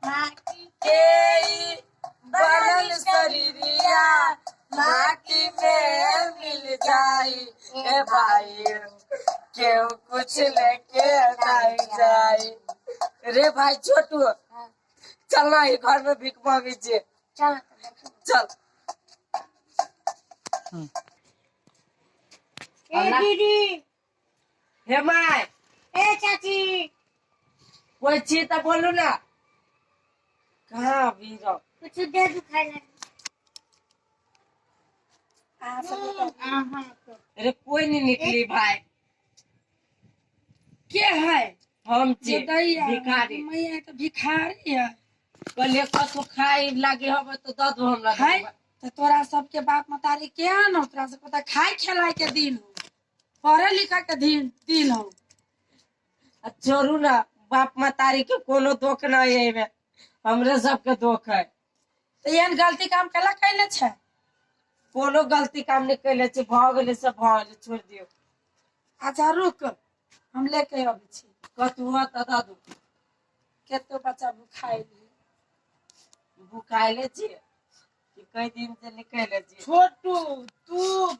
माटी के ई बनल शरीरिया माटी में मिल जाई ए भाई, केहू कुछ लेके नहीं जाई। रे भाई छोटू, हाँ। चल ना, ई घर में भीख मांगे छे। चल तो देखी। चल। ए दीदी। हे my. ए चाची। कोई छी तऽ बोलू ना, कहाँ अभी रहो? कुछ दे दू खाए ला। अहाँ सबके अरे कोई नहीं निकली भाई। के है? हम छी जे दैया। भिखारी। मैया तऽ भिखारी है। कहलिए कतहु खाय लागे हबे तऽ दऽ दू हमरा। खाय तऽ तोरा सबके बाप मतारी केहन हो? तोरा सबके तऽ खाय खेलाय के दिन हो, पढ़े लिखे के दिन दिन हो। आ छोड़ू ना, बाप मतारी के कोनो दोख नहीं है एहिमे, हमरे सबके दोख है। तऽ एहन गलती काम केला कैले छै? कोनो गलती काम नहि कैले छी, भऽ गेलै से भऽ गेलै, छोड़ि दियौ। अच्छा रुक, हम लेके अबै छी। कतहु हँ तऽ दऽ दू। केतो बच्चा भुखायल है। भुखायले छियै कि कई दिन से निकले छी। छोटू, तू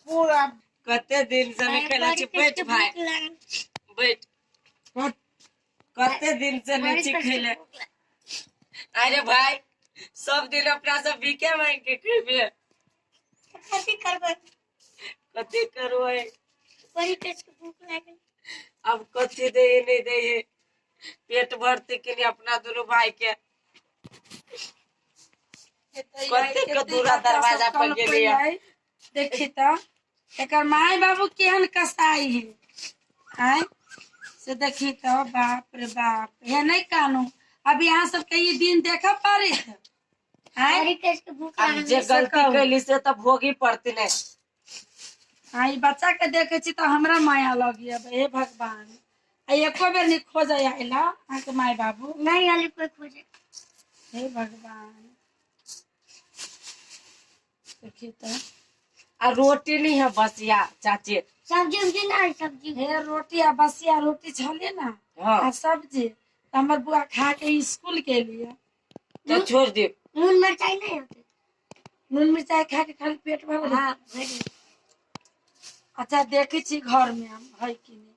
पूरा कते दिन से निकले छी। बैठ भाई, बैठ। कते दिन से नहीं छी खैले। अरे भाई, सब दिन अपना सब भीखे मांग के खेबे? कथी करबै? कथी करबै? बड़ी तेज के भूख लागल। अब कथी दे नहीं दे है, पेट भरते के लिए अपना दोनों भाई के। कते के दूरा दरवाजा पर गेलियै। देखी तऽ एकर माय बाबू केहन कसाई है। आय से देखी तऽ, बाप रे बाप। हे नहि कानू, अभी अहाँ सबके ई दिन देखऽ पड़े है? आय। बड़ी तेज के भूख अब लागल। जे गलती कैली से तऽ भोगी पड़ती ने। आ ई बच्चा के देखे छी तऽ हमरा माया लगिया। हे भगवान, आ एको बेर नहि खोजय आयला अहाँके माय बाबू? नहीं आली कोई खोजे। हे भगवान, देखी तऽ। आ रोटी नहीं है बसिया चाची? सब्जी उब्जी ना है सब्जी? हे रोटी आ बसिया रोटी छले ना। हाँ। आ सब्जी तऽ हमर बुआ खा के स्कूल गेलियै। तो छोड़ दियो। नून मिरचाई नहीं होते? नून मिरचाई खा के खाली पेट भर? हाँ, भर गेल। अच्छा, देखै छी घर में हम है कि नहीं।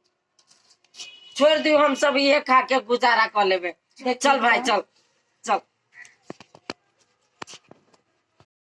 छोड़ दियो, हम सब ये खा के गुजारा कर लेबे। चल भाई, चल चल।